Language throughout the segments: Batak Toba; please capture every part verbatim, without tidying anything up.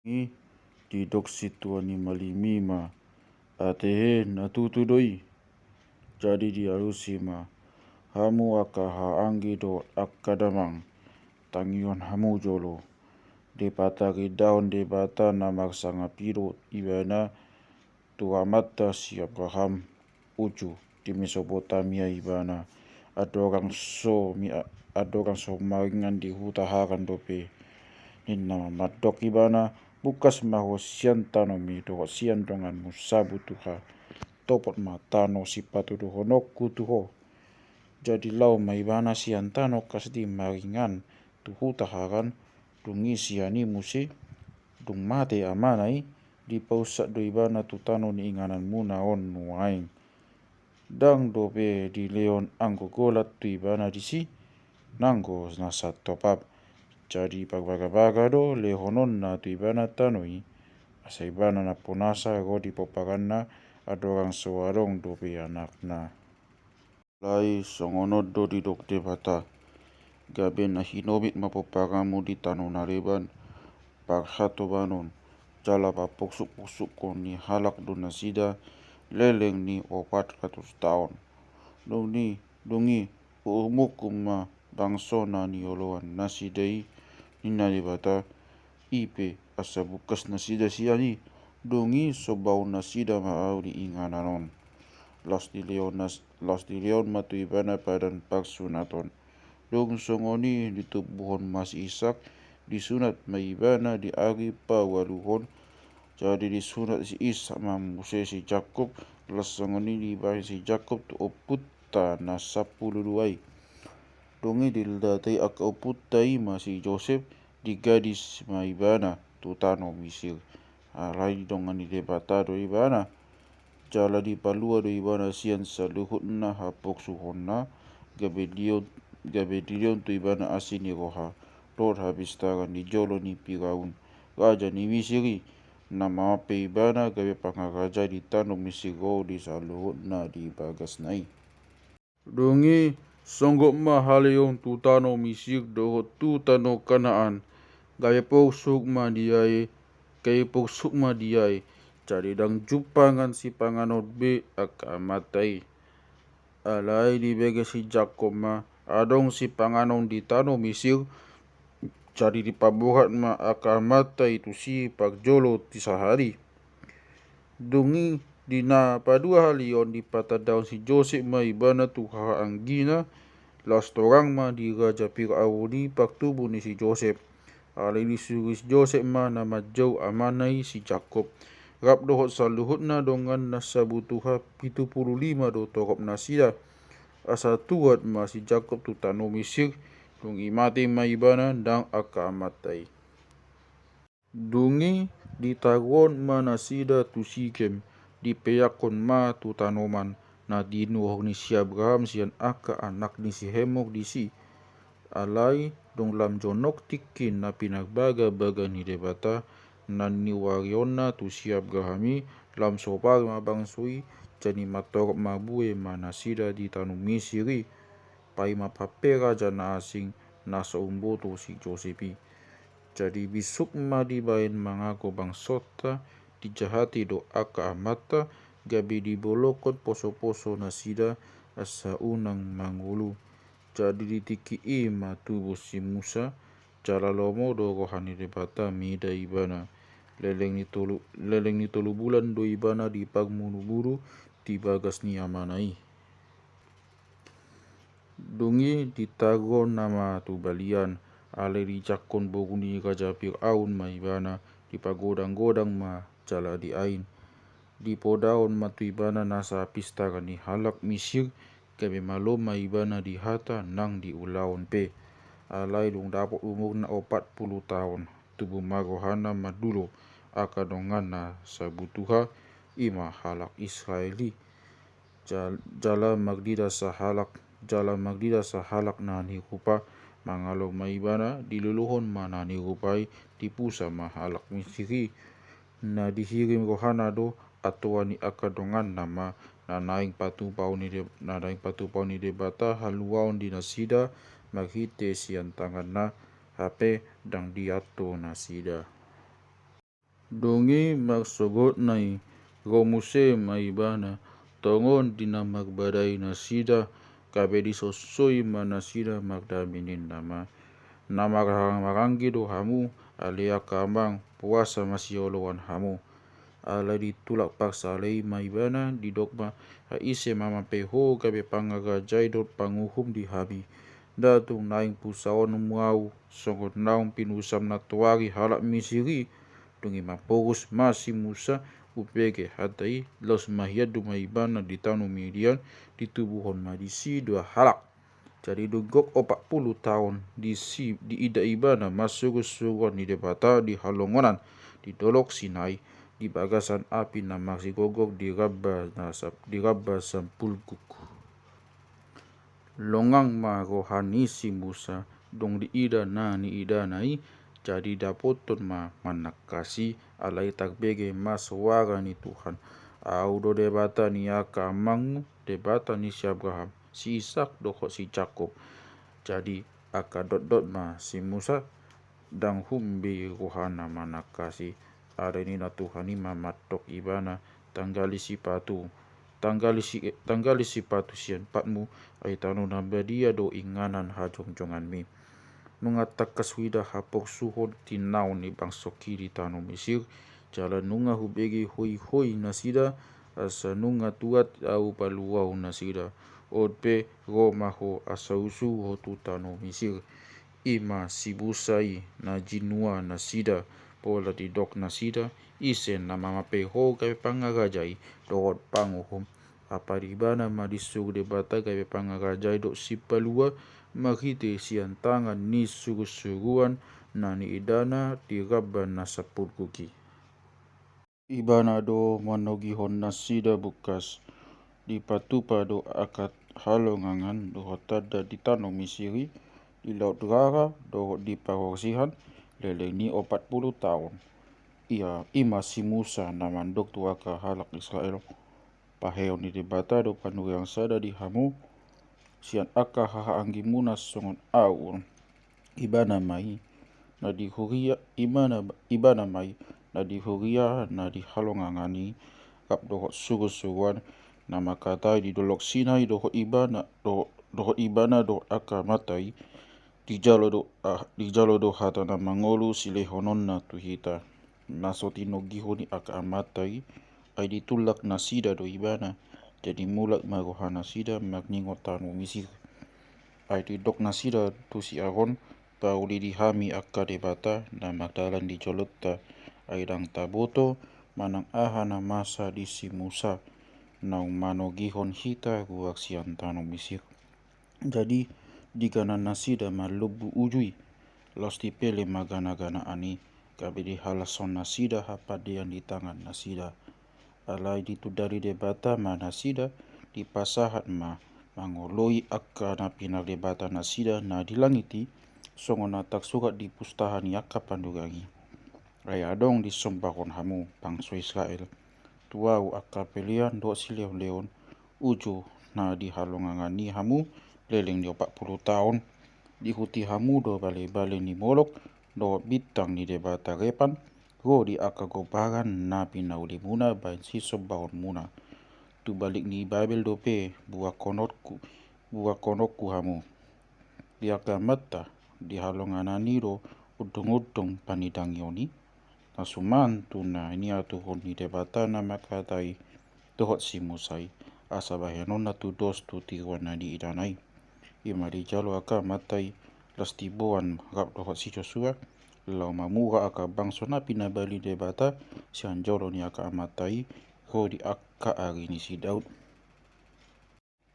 I didok sintua ni malim i ma, "Atehe, na tutu do i." Jadi dialusi ma, "Hamu angka haanggi dohot angka damang, tangihon hamu jolo. Debata, gindaon Debata na marsangap i do ibana tu amanta si Abraham, uju di Mesopotamia ibana, andorang so mi-, andorang so maringan di huta Haran dope. Ninna ma mandok ibana, 'Bungkas ma ho sian tanomi dohot sian donganmu sabutuha, topot ma tano sipatuduhononku tu ho.' Jadi laho ma ibana sian tano kasdi maringan tu huta Haran. Dung i sian i muse, dung mate amana i, dipaunsak do ibana tu tano ni ingananmuna on nuaeng. Ndang dope dilehon anggo golat tu ibana disi, nanggo na santopap. Jadi parbagabaga do lehononna tu ibana tano i, asa ibana nampunasa ro di pomparanna, andorang so adong dope anakna." Alai songon on do didok Debata, "Gabe na hinobit ma pomparanmu di tano na leban parhatobanon, jala papoksukpoksukkon ni halak do nasida leleng ni opat ratus taon. Dung i, dung i uumhon ma bangso na nioloan nasida i," ninna Debata. "I pe asa bungkas nasida sian i, dung i sombaon nasida ma Ahu di inganan on." Laos dilehon nas-, laos dilehon ma tu ibana padan parsunaton. Dung songon i ditumbuhon ma si Ishak, disunat ma ibana di ari paualuhon. Jadi disunat si Ishak ma muse si Jakkob, laos songon i dibahen si Jakkob tu ompunta na sampulu dua i. Dung i dilatei angka ompunta i ma si Josep, digadis ma ibana tu tano Misir. Alai didongani Debata do ibana, jala dipalua do ibana sian saluhutna hapoksuhonna, gabe dilehon, gabe dilehon tu ibana asi ni roha dohot hapistaran di jolo ni Firaun, raja ni Misir i, na mamampe ibana gabe pangarajai di tano Misir ro di saluhutna di bagasna i. Dung i songgop ma haleon tu tano Misir dohot tu tano Kanaan, gabe pongsuk ma dia i, gabe pongsuk ma dia i, jadi ndang jumpangan sipanganon be angka amanta i. Alai dibege si Jakkob ma adong sipanganon di tano Misir, jadi dipaborhat ma angka amanta i tusi parjolo di sahali. Dung i di na paduahalion dipatandahon si Josep ma ibana tu hahaanggina, laos torang ma di raja Firaun i partubu ni si Josep. Alai disuru si Josep ma na manjou amana i si Jakkob, rap dohot saluhutna donganna sabutuha, pitu pulu lima do torop nasida. Asa tuat ma si Jakkob tu tano Misir, dung i mate ma ibana ndang angka amanta i. Dung i ditaruhon ma nasida tu Sikem, dipeakkon ma tu tanoman na tinuhor ni si Abraham sian angka anak ni si Hemor disi. Alai dung lam jonok tingki na pinarbagabaga ni Debata na niuarionna tu si Abraham i, lam sopari ma bangso i, jadi mantorop mabue ma nasida di tano Misir i, paima pampe raja na asing na so umboto si Josep i. Jadi bisuk ma dibahen mangago bangsonta, dijahati do angka amanta, gabe dibolongkon posoposo nasida asa unang mangolu. Jadi di tingki i ma tubu si Musa, jala lomo do roha ni Debata mida ibana. Leleng ni tolu, leleng ni tolu bulan do ibana diparmudumudu di bagas ni amana i. Dung i ditaruhon nama tu balian, alai dijangkon boru ni raja Firaun ma ibana, dipagodanggodang ma jala diain. Dipodaon ma tu ibana nasa pistaran ni halak Misir, gabe malo ma ibana di hata nang di ulaon pe. Alai dung dapot umurna opat pulu taon, tubu ma rohana mandulo angka donganna sabutuha, i ma halak Israel i. Jal-, jala marnida sahalak, jala marnida sahalak na nirupa, mangalo ma ibana, diluluhon ma na nirupa i, dipusa ma halak Misir i. Na dihirim rohana do, antoa ni angka donganna ma, na naeng patupaon ni De-, na naeng patupaon ni Debata haluaon di nasida, marhite sian tanganna, hape ndang dianto nasida. Dung i marsogotna i, ro muse ma ibana, tongon di na marbadai nasida, gabe disosoi ma nasida mardame ninna ma. Na marhahamaranggi do hamu, ale angka amang, puasa ma sioloan hamu. Alai ditulak parsala i ma ibana, didok ma, ai ise ma mampe ho gabe pangarajai dohot panguhum di hami? Nda tung naeng pusaonmu ahu, songon naung pinusam na tuari halak Misir i. Dung i maporus ma si Musa, hubege hata i, laos marhiandu ma ibana di tano Midian, ditubuhon ma disi dua halak. Jadi dung gok opat pulu taon, disi diida ibana ma surusuruan ni Debata di halongonan di Dolok Sinai, di bagasan api na marsigogok di ramba na sa-, di ramba sampulguk. Longang ma roha ni si Musa, dung diida na niidana i, jadi dapoton ma manangkasi, alai tarbege ma soara ni Tuhan. Ahu do Debata ni angka amangmu, Debata ni si Abraham, si Isak dohot si Jakob. Jadi angka dotdot ma si Musa, ndang humbei rohana manangkasi. Alai ninna Tuhan i ma mandok ibana, tanggali sipatu, tanggali si-, tanggali sipatu sian patmu, ai tano na badia do inganan hajongjonganmi. Nunga tangkas huida haporsuhon tinaon ni bangsongki di tano Misir, jala nunga hubege hoihoi nasida, asa nunga tuat ahu paluahon nasida. On pe ro ma ho asa husuhu ho tu tano Misir. I ma si Musa i na jinua nasida, pola didok nasida, ise nama mampe ho gabe pangarajai dohot panguhum? Apa ibana ma disuru Debata gabe pangarajai dohot sipalua, marhite sian tangan ni surusuruan na niidana di ramba na sampulguk i. Ibana do manogihon nasida bungkas, dipatupa do angka halongangan dohot tanda di tano Misir i, di Laut Rara dohot di parorsihan, leleng ni opat pulu taon. Ia, i ma si Musa na mandok tu angka halak Israel, paheon ni Debata do panuriang sada di hamu, sian angka hahaanggimuna songon ahu. Ibana ma i na di huria, ibana, ibana ma i na di huria na di halongangan i, rap dohot surusuruan, na mangkatai di Dolok Sinai dohot ibana, do-, dohot ibana dohot angka amanta i, dijalo do, ah, dijalo do hata na mangolu silehononna tu hita. Na so tinogihon ni angka amanta i, ai ditulak nasida do ibana, jadi mulak ma roha nasida marningot tano Misir. Ai didok nasida tu si Aron, pauli di hami angka debata na mardalan di jolonta, ai ndang taboto manang aha na masa di si Musa, naung manogihon hita ruar sian tano Misir. Jadi diganan nasida ma lombu uju i, laos dipele ma ganaganaan i, gabe dihalashon nasida hapandean di tangan nasida. Alai ditundali Debata ma nasida, dipasahat ma mangoloi angka na pinardebata nasida na di langit i, songon na tarsurat di pustaha ni angka panuriang i. Ai adong disombahon hamu, bangso Israel, tu ahu angka pelean dohot silehonlehon, uju na di halongangan i hamu leleng ni opat pulu taon. Diihuti hamu do balebale ni Molok dohot bintang ni debata Repan, ro di angka gombaran na pinaulimuna bahen sisombahonmuna. Tu balik ni Babel dope buangkononku, buangkononku hamu. Di angka amanta di halongangan i do undungundung panidangion i, na suman tu na niaturhon ni Debata na mangkatai dohot si Musa i, asa bahenonna tudos tu tiruan na niidana i. I ma dijalo angka amanta i, laos diboan rap dohot si Josua, laho mamura angka bangso na pinabali Debata sian jolo ni angka amanta i, ro di angka ari ni si Daud.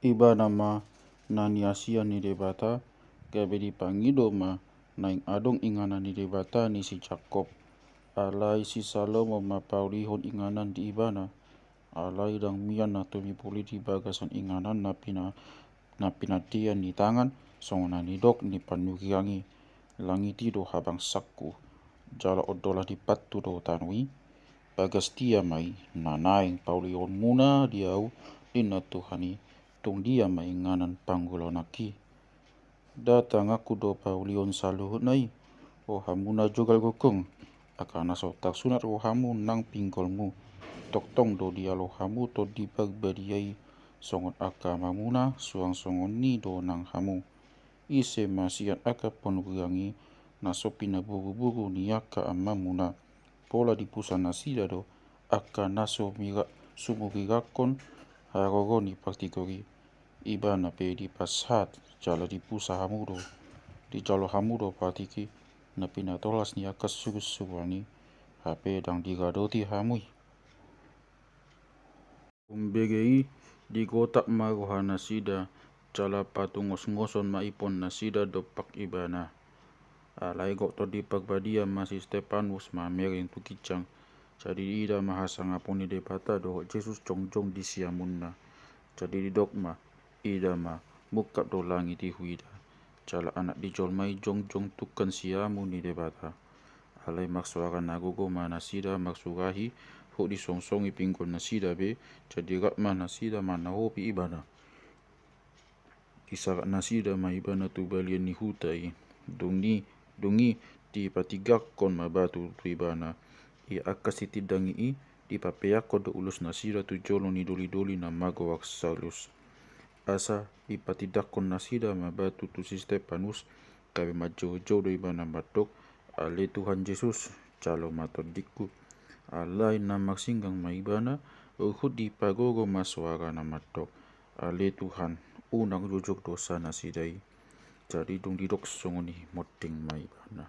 Ibana ma na niasian ni Debata, gabe dipangido ma naeng adong inganan ni Debata ni si Jakob. Alai si Salomo ma paulihon inganan di ibana. Alai ndang mian na tumipul i di bagasan inganan na pina-, na pinandean ni tangan, songon na nidok ni panuriang i. Langit i do habangsangku, jala ondolan ni pathu do tano i. Bagas dia ma i na naeng paulihonmuna di ahu, ninna Tuhan i, tung dia ma inganan pangulaonanki? Nda tanganku do paulihon saluhutna i, o hamu na jogal gokhon, Angka na so tarsunat rohamu nang pinggolmu, tongtong do dialo hamu Tondi Parbadia i songon angka amamuna, suang songon i do nang hamu. Ise ma sian angka panurirang i na so pinaburuburu ni angka amamuna? Pola dipusa nasida do angka na so mira-, sumurirakkon haroro ni partigor i. Ibana pe dipasahat jala dipusa hamu do, dijalo hamu do partigor i na pinatolhas ni angka surusuruan i, hape ndang diradoti hamu i. Umbege i digotap ma rohanasida, jala patungosngoson ma ipon nasida dompak ibana. Alai gok Tondi Parbadia ma si Stepanus mamereng tu ginjang. Jadi diida ma hasangapon ni Debata dohot Jesus jongjong di siamunna. Jadi didok ma, ida ma, mungkap do langit i huida, jala Anak ni jolma i jongjong tungkan siamun ni Debata. Alai marsoara na gogo ma nasida marsurahi, hot disongsongi pinggolnasida be, jadi rap ma nasida manaopi ibana. Disarap nasida ma ibana tu balian ni huta i. Dung i, dung i dipatigangkon ma batu tu ibana. Ia angka sitindangi i dipapeakkon do ulosnasida tu jolo ni dolidoli na magoar Saulus. Asa dipatigangkon nasida ma batu tu si Stepanus, gabe manjoujou do ibana mandok, Ale Tuhan Jesus, jalo ma tondingku. Alai na marsinggang ma ibana, huhut dipagogo ma soara na mandok, Ale Tuhan, unang jujur dosanasida i. Jadi dung didok songon i monding ma ibana.